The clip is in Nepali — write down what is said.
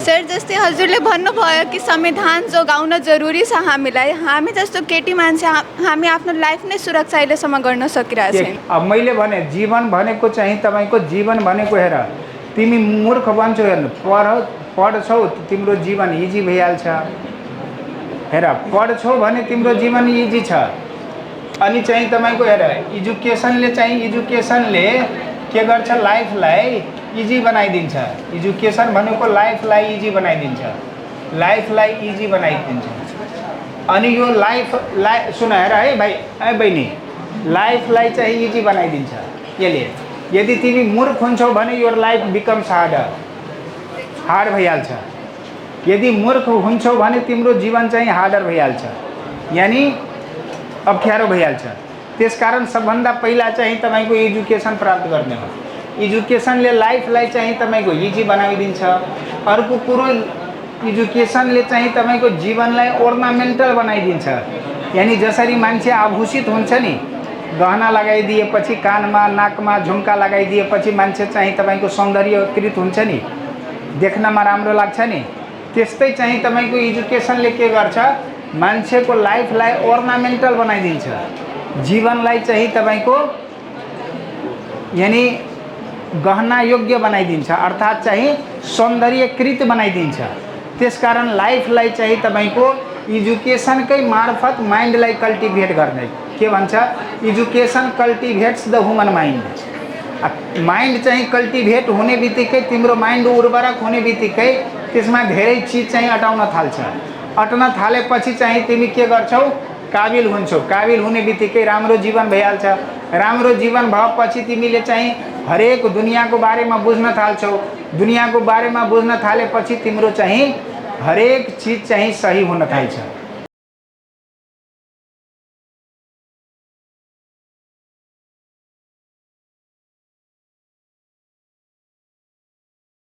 सर जस्तै हजुरले भन्नुभयो कि संविधान जोगाउन जरुरी छ हामीलाई। हामी जस्तो केटी मान्छे हामी आफ्नो लाइफ नै सुरक्षा अहिलेसम्म गर्न सकिरहेको छैन। अब मैले भने जीवन भनेको चाहिँ तपाईँको जीवन भनेको हेर तिमी मूर्ख बन्छौ हेर्नु पढ्छौ तिम्रो जीवन इजी भइहाल्छ। हेर पढ्छौ भने तिम्रो जीवन इजी छ। अनि चाहिँ तपाईँको हेर एजुकेसनले के गर्छ लाइफलाई इजी बनाइदिन्छ। एजुकेसन भनेको लाइफलाई इजी बनाइदिन्छ। अनि यो लाइफ सुन हेर है भाइ बहिनी लाइफलाई चाहिँ इजी बनाइदिन्छ यसले। यदि तिमी मूर्ख हुन्छौ भने योर लाइफ बिकम्स हार्ड भइहाल्छ। यदि मूर्ख हुन्छौ भने तिम्रो जीवन चाहिँ हार्डर भइहाल्छ, यानि अप्ठ्यारो भइहाल्छ। त्यसकारण सबभन्दा पहिला चाहिँ तपाईँको एजुकेसन प्राप्त गर्ने हो। एजुकेसनले लाइफलाई चाहिँ तपाईँको इजी बनाइदिन्छ। अर्को कुरो एजुकेसनले चाहिँ तपाईँको जीवनलाई ओर्नामेन्टल बनाइदिन्छ। यानि जसरी मान्छे आभूषित हुन्छ नि, गहना लगाइदिएपछि कानमा नाकमा झुम्का लगाइदिएपछि मान्छे चाहिँ तपाईँको सौन्दर्यकृत हुन्छ नि, देख्नमा राम्रो लाग्छ नि, त्यस्तै चाहिँ तपाईँको एजुकेसनले के गर्छ मान्छेको लाइफलाई ओर्नामेन्टल बनाइदिन्छ। जीवनलाई चाहिँ तपाईँको यानि गहना योग्य बनाइदिन्छ, अर्थात् चाहिँ सौन्दर्यकृत बनाइदिन्छ। त्यसकारण लाइफलाई चाहिँ तपाईँको एजुकेसनकै मार्फत माइन्डलाई कल्टिभेट गर्ने के भन्छ education cultivates the human mind. Mind चाहिँ कल्टिभेट हुने बित्तिकै तिम्रो माइन्ड उर्वरक हुने बित्तिकै त्यसमा धेरै चिज चाहिँ अट्न थालेपछि चाहिँ तिमी के गर्छौ काबिल हुन्छौ। काबिल हुने बित्तिकै राम्रो जीवन भइहाल्छ। राम्रो जीवन भएपछि तिमीले चाहिँ हरेक दुनियाँको बारेमा बुझ्न थाल्छौ। दुनियाँको बारेमा बुझ्न थालेपछि तिम्रो चाहिँ हरेक चिज चाहिँ सही हुन थाल्छ।